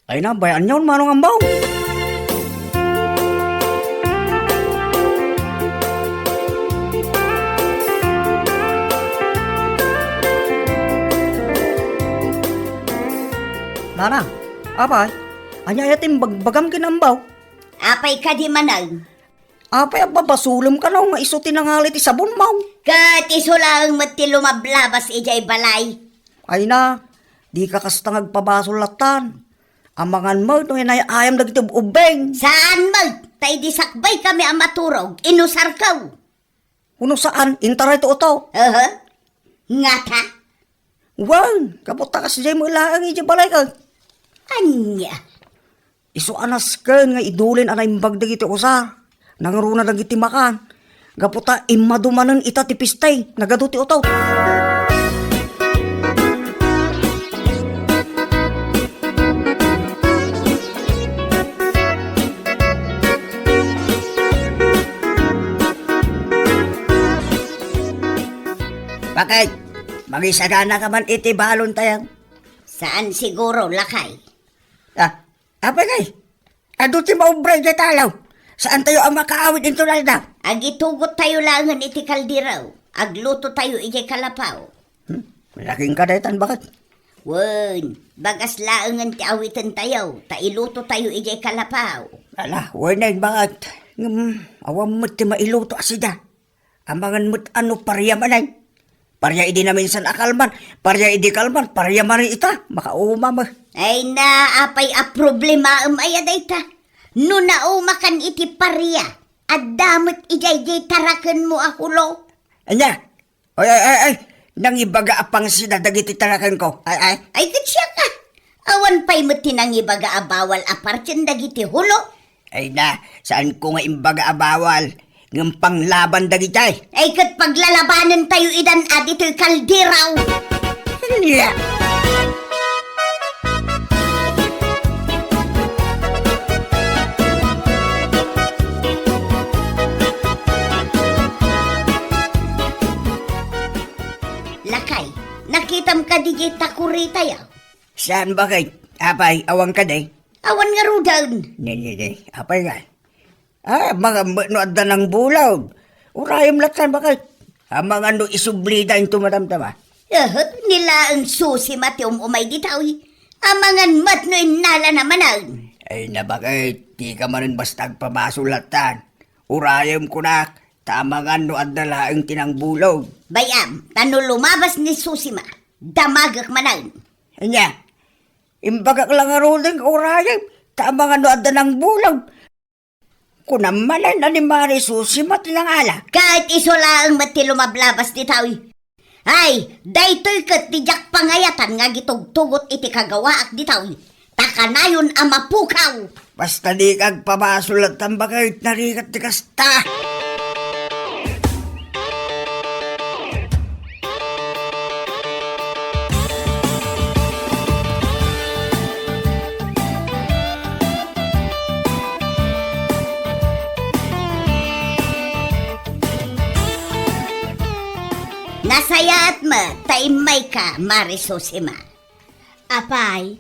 Ay na, bay-anyon, Manong Ambaw. Nana, apay, ania aya ti imbagbagam ken Ambaw? Apay kadi manen? Apay a babasolem kano nga isu ti nangala iti sabonmo? Ket isu laeng met ti lumablabas idiay balay. Ay na, dika kasta nga agpabasol lattan. Amangan met no inay-ayam dagiti ub-ubbing. Saan met, ta idi sakbaykami a maturog, inusarko. Wenno saan, intaray ti utok. Aha. Ngata? Wen, gapu ta kasdiay met laeng idiay balayko. Ania? Isu a nasken nga idulen a naimbag dagiti usar. Nangruna dagiti makan. Gapu ta immadu manen ita ti pista, nagadu ti utok. Bakit? Mangisagana ka man iti balon tayo? Saan siguro, lakay. Ah, apay kay? Adu ti maubra idiay talaw. Saan tayo a makaawid inton aldaw? Agitugot tayo laengen iti kaldero. Agluto tayo idiay kalapaw. Hmm? Laking kadaytan, baket? Wen, bagas laengen ti awiten tayo, ta iluto tayo idiay kalapaw. Ala, wen, baket. Ngem, awan met ti mailuto a sida. Amangan met a no paria manen. Paria idi naminsan a kalman, paria idi kalman, paria manen ita, makauma met. Ay na, apay a problemaem aya dayta? No naumakan iti paria, adda met idiay diay tarakenmo a hulo. Ania? Ay, ay, ay, ay, nangibaga a pangsida dagiti tarakenko. Ay, ay. Ay, ket siak a. Awan pay met ti nangibaga a bawal a partien dagiti hulo. Ay na, saanko nga imbaga a bawal, ngem panglaban dagitay. Ay, ket paglalabanen tayo idan a ditoy kaldero. Nia. Lakay, nakitam kadi diay takuri tayo? Saan, baket? Apay, awan kadi? Awan ngaruden. Ne, ne, ne. Apay nga? Ah, amangan met no adda nangbulog. Urayem lattan, baket. Amangan no isublida into madamdama. Eh, ni laeng Susima ti um-umay ditoy. Amangan met no innalana manen. Ay na, baket, dika manen basta agpabasol lattan. Urayem kunak, ta amangan no adda laeng ti nangbulog. Bay-am, ta no lumabas ni Susima, damagek manen. Ania? Imbagak la ngaruden nga urayem, ta amangan no adda nangbulog. Kunam manen a ni Mari Susima ti nangala. Ket isu laeng met ti lumablabas ditoy. Ay, daytoy ket ti diak pangayatan nga agitugtugot iti kagawaak ditoy. Ta kanayon a mapukaw. Basta dika agpabasol latta, baket narigat ti kasta. Nasayaat met ta immayka, Mari Susima. Apay,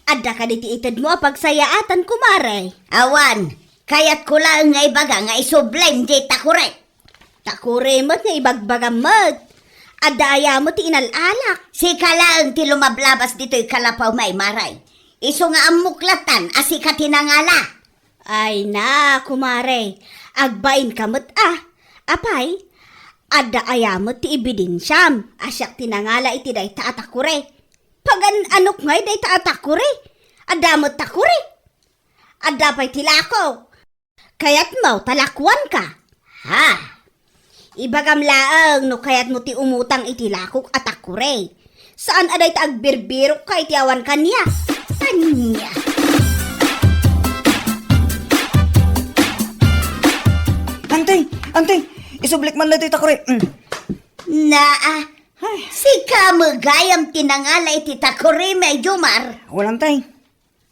adda kadi ti itedmo a pagsayaatan, kumare? Awan, kayatko laeng nga ibaga nga isublim diay takuri. Takuri met nga ibagbagam met. Adda aya met ti inal-alak? Sika laeng ti lumablabas ditoy kalapawmi, Mari. Isu nga ammok lattan a sika ti nangala. Ay na, kumare, agbainka met a. Apay, adda aya met ti ebidensiam a siak ti nangala iti dayta a takuri? Pagan-anok ngay dayta a takuri? Adda met takuri? Adda pay ti lakok. Kayatmo ta lakuanka? Ha? Ibagam laeng no kayatmo ti umutang iti lakok a takuri. Saan a dayta agbirbirokka iti awan kaniak. Ania? Ante, ante, isublik man daytoy takuri. Mm. Naa, ay, sika met gayam ti nangala iti takurimi, Jomar. Wen, ante.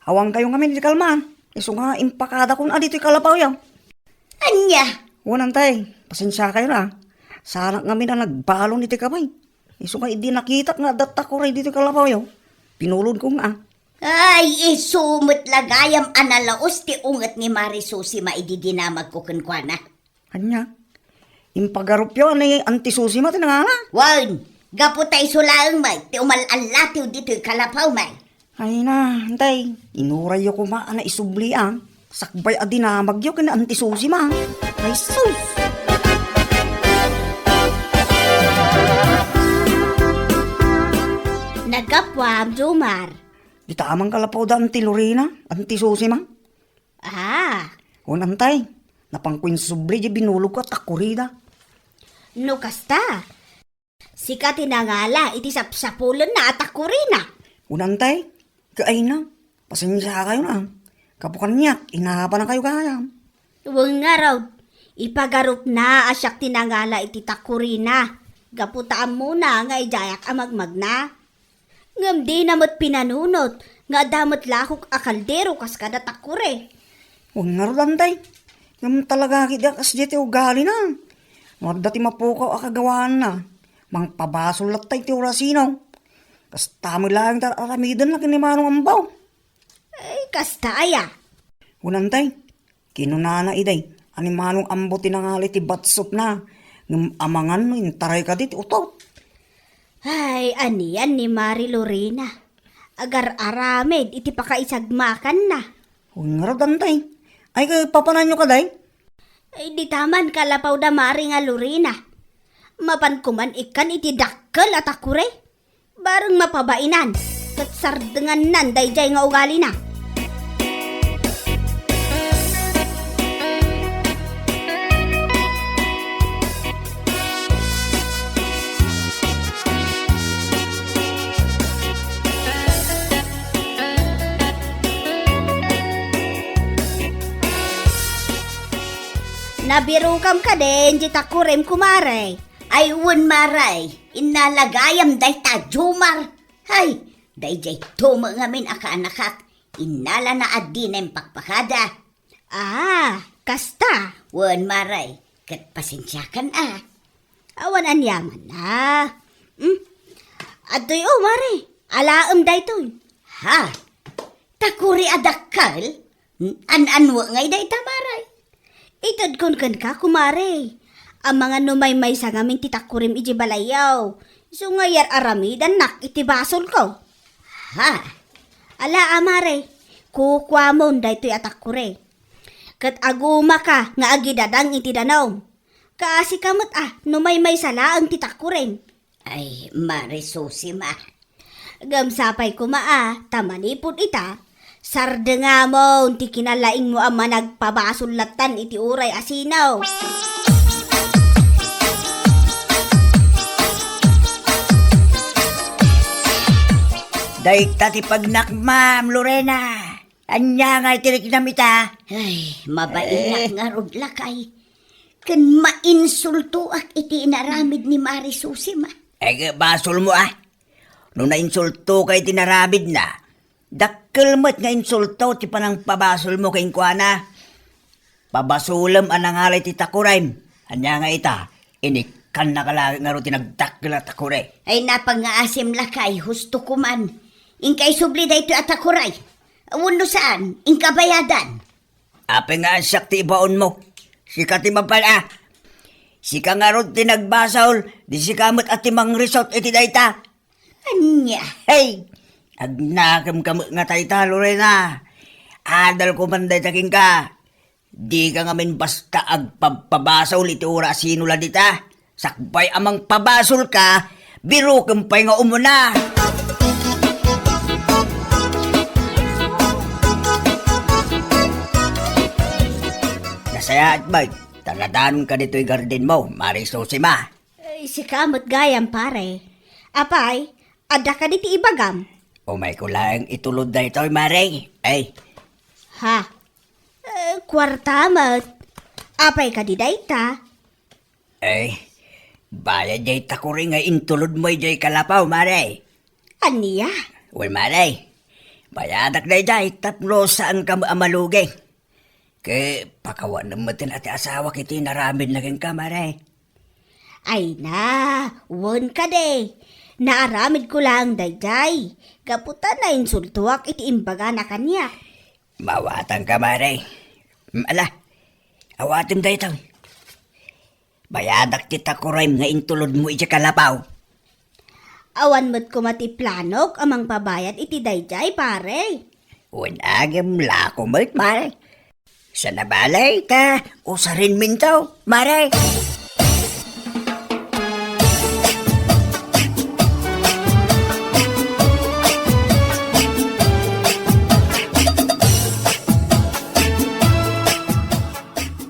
Awankayo ngamin iti kalman. Isu nga impakadakon a ditoy kalapawyo. Ania? Wen, ante, pasensiakayo na. Saanak ngamin a nagbalon iti kamay. Isu nga idi nakitak nga adda takuri ditoy kalapawyo, pinulodko nga. Ay, isu met la gayam a nalaus ti unget ni Mari Susima idi dinamagko kenkuana. Ania? Impagarupyo a ni Anti Susima ti nangala? Wen, gapu ta isu laeng met ti umal-allatiw ditoy kalapawmi. Ay na, ante, inurayyo koma a naisubli a sakbay a dinamagyo ken ni Anti Susima. Ay sus! Naggapuam, Jomar. Dita man kalapawda Anti Lorena, Anti Susima. Ah. Wen, ante, napanko insubli diay binulodko a takurida. No kasta, sika ti nangala iti sapsapulenna a takurina. Wen, ante, ket ay na, pasensiakayo na. Gapu kaniak, inapanakayo gayam. Wen ngarud, ipagarupna a siak ti nangala iti takurina. Gapu ta ammona nga idiayak a magmagna. Ngem dina met pinanunot nga adda met lakok a kaldero kas kada takuri. Wen ngarud, ante. Ngem talaga ket diak kasdiay ti ugalina. No adda ti mapukaw a kagawaanna, mangpabasol latta iti orasina. Kasta met laeng ti ar-aramidenna ken ni Manong Ambaw. Ay, kasta aya? Wen, ante. Kinunana idi, a ni Manong Ambo ti nangala iti batsotna, ngem amangan no intaray kadi ti utot. Ay, anian ni Mari Lorena? Agar-aramid iti pakaisagmakanna. Wen ngarud, ante. Ay, ket papananyo kadi? Ay, dita man kalapawda Mari nga Lorena. Mapan koman ikkan iti dakkel a takuri. Bareng mapabainan, ket sardengannan daydiay nga ugalina. Nabirokam kadin diay takurim, kumare? Ay, wen, mare. Innala gayam dayta, Jomar. Hay, daydiay met ngamin a kaanakak, innalana a dina impakpakada. Ah, kasta? Wen, mare, ket pasensiakan a. Awan aniaman a. Hmm? Adtoy, o, mare, alaem daytoy. Ha? Takuri a dakkel? An-annuek ngay dayta, mare? Itedkon kenka, kumare. Amangan no maymaysa ngamin ti takurim idiay balayyo. Isu nga yar-aramidannak iti basolko. Ha? Ala a, mare, kukuamon daytoy a takuri. Ket agumaka nga agidadang iti danum. Kaasika met a no maymaysa laeng ti takurim. Ay, Mare Susima. Ngem sapay koma a, ta manipud ita, Sardengamon ti kinalaingmo a managpabasol lattan iti uray a sino. Dayta ti pagnakmam, Lorena. Ania nga iti riknam ita? Ay, mabainnak Eh. ngarud, lakay. Ken mainsultoak iti inaramid ni Mari Susima. Ay, basolmo, a. No nainsultoka iti naramidna, dakkel met nga insulto ti panangpabasolmo kenkuana. Pabasolem a nangalay ti takurem. Ania nga ita, inikkannaka laeng ngarud ti nagdakkel a takure. Ay, napangasim, lakay, husto koman. Inka isubli daytoy a takure. Wenno saan, inka bayadan. Apay nga siak ti ibaonmo? Sika ti mapal-a. Sika ngarud ti nagbasol, di sika met a ti mangrisot iti dayta. Ania? Hey! Agnakemka met nga tayta, Lorena. Adal koman dayta kenka. Dika ngamin basta agpabpabasol iti uray a sino la dita. Sakbay a mangpabasolka, birokem pay nga umuna. Nasayaat, bay. Taladanonka ditoy gardenmo, Mari Susima. Ay, sika met gayam, pare. Apay, adda kadi ti ibagam? Umayko laeng itulod daytoy, Mare. Ay. Ha? Eh, kuarta met. Apay kadi dayta? Ay, bayad jay takuri nga intulodmo jay kalapaw, Mare. Ania? Wen, Mare. Bayadak dayjay tapno saanka met a malugi. Ket pakawanem met ti asawak iti naramidna kenka, Mare. Ay na, wen kadi. Naaramidko laeng dayjay. Gapu ta nainsultoak iti imbagana kaniak. Mawatanka, Mare. Mm, ala, awatem daytoy. Bayadak ti takurem nga intulodmo iti kalapaw. Awan met koma ti planok a mangpabayad iti dayjay, pare. Wen agem lako met, Mare. Sana balay ta usarenminto, Mare.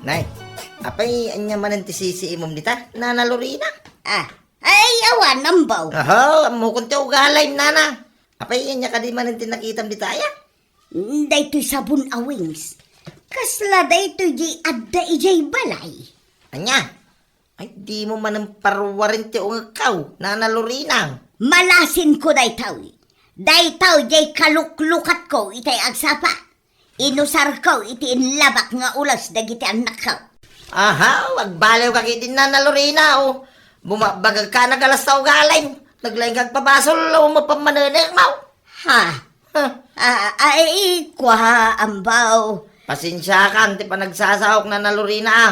Nay, apay ania manen ti sisiimom dita, Nana Lorena? Ah, ay, awan, ambaw. Aha, ammokon ti ugalim, Nana. Apay ania kadi manen ti nakitam dita aya? Daytoy sabon a wings. Kasla daytoy jay adda ijay balay. Ania? Ay, dimo manen paruaren ti ungekko, Nana Lorena. Malasinko daytoy. Daytoy jay kaluklukatko itay agsapa. Inusarko iti inlabak nga ules dagiti annakko. Aha, agbaliwka ketdi, Nana Lorena, o. Bumabagagka nga alas ta ugalim. Naglaing ka agpabasol, o, mapamanenekmo. Ha? Huh. Ah, ah, eh, kua, ambaw. Pasensiakan ti panagsasaok, Nana Lorena, a.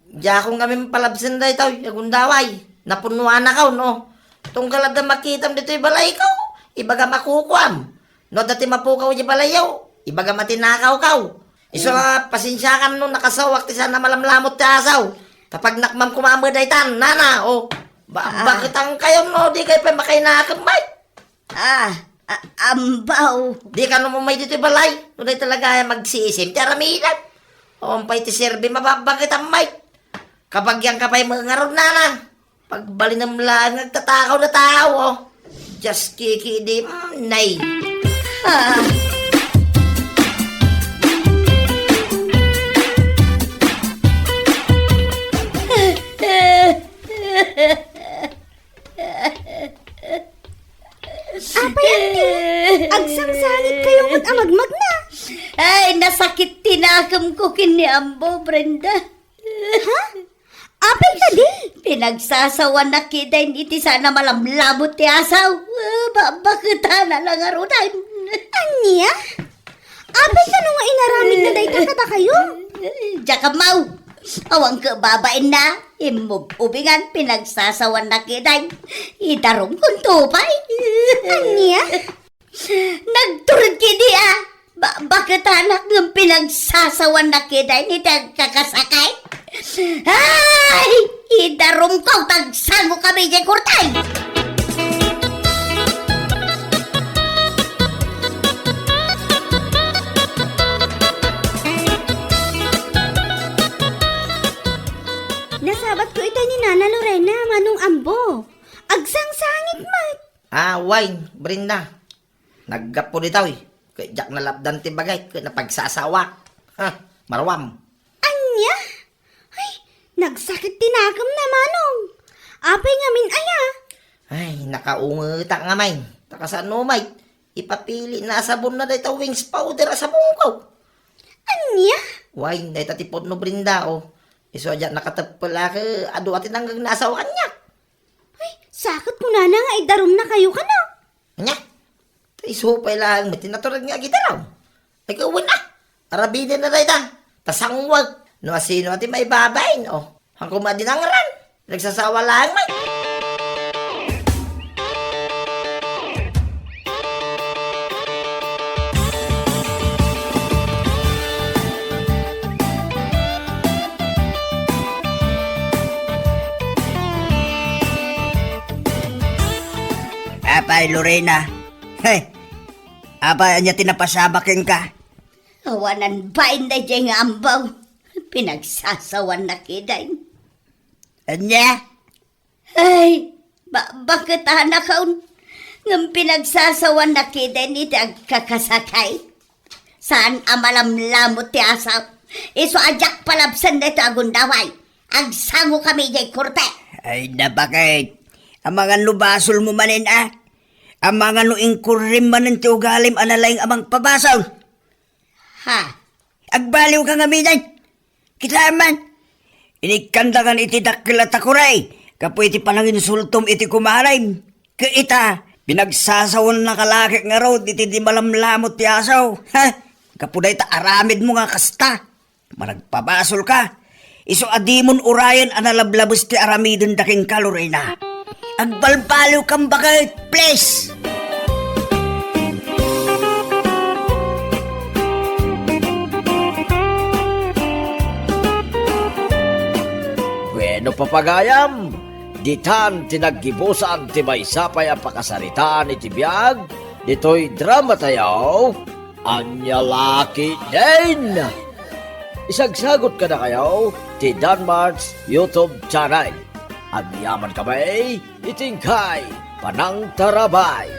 Diakon ngamin palabsen daytoy a gundaway. Napunnoanakon, no. Tunggal adda makitam ditoy balayko, ibagam a kukuam. No adda ti mapukaw idiay balayyo, ibagam a tinakawko. Isu a pasensiakan no nakasawak ti saan a malamlamut ti asaw. Ta pagnakmam koma met daytan, Nana, o. Ba-, Ah. Baketangkayon no, dikay pay makainakem, bay. Ah, a-, ambaw. Dika no umay ditoy balay. No dayta la gayam agsisim ti aramidem. Awan pay ti serbi, mababaket amay. Kabagianka pay met ngarud, Nana. Pagbalinem laeng nga agtatakaw a tao, o. Just kikidi, mm, nay. Ah. Apay, anti? Agsangsangitkayonto met a magmagna. Ay, nasakit ti nakemko ken ni Ambo, Brenda. Ha? Apay kadi? Pinagsasawanak ketdin iti saan a malamlamut ti asaw. Ah, ba-, baketana la ngaruden. Ania? Apay kano nga inaramidna dayta kadakayo? Diak ammo. Awan ket babaenna. Immub-ubingan, pinagsasawanak ketdin. Idarumkonto pay. Ania? Nagtured ketdi a. Ba-, baketanak ngem pinagsasawanak ketdin iti agkakasakit. Ay! Idarumko, tagsango kami diay kurtay! Patko itay ni Nana Lorena, Manong Ambo. Agsangsangit met. Ah, wen, Brenda. Naggapu ditoy. Ket diak nalapdan ti bagay, ket napagsasawak. Ha, maruam. Ania? Ay, nagsakit ti nakemna, Manong. Apay ngamin aya? Ay, nakaungetak ngamin. Ta kasano met, ipapili na a sabonna dayta Wings powder a sabongko. Ania? Wen, dayta ti pudno, Brenda, o. Isu a diak nakateppel a ket adu a ti nangngegna a sao kaniak. Ay, sa ket kunana nga idarumnakayo kano. Ania? Ta isu pay laeng met ti natureg nga agidarum. Ay, wen a. Aramidenna dayta. Ta sangwek. No asino a ti maibabain, o. Hanko met a dinangran. Nagsasawa laeng met. Apay, Lorena. He. Apay, ania ti napasamak kenka? Awanan bain daydiay nga ambaw. Pinagsasawannak kiden. Ania? Ay, ba-, bakit anakon? Ngem pinagsasawannak kiden iti agkakasakay. Saan a malamlamot ti asaw. Isu a diak palabsen daytoy a gundaway. Agsangokami idiay korte. Ay, nabaket. Amangan no basolmo manen, a? Amangan no inkurrim manen ti ugalim a nalaing a mangpabasol. Ha? Agbaliwka ngamin. Kitaem man. Inikkandakan iti dakkel a takuray gapu iti pananginsultom iti kumarim. Ket ita, pinagsasawannaka la ket ngarud iti di malamlamot ti asaw. Ha? Gapu dayta aramidmo nga kasta. Managpabasolka. Isu a dimon urayen a nalablabes ti aramidenda kenka, Lorena. Agbalbaliwkam baket, please! Bueno, papagayam, ditan ti naggibusan ti maysa pay a pakasaritaan iti biag ditoy dramatayo. Ania la ketdin? Isagsagot kadakayo ti Danmart's YouTube channel. Agyamankami iti inkay panangtarabay.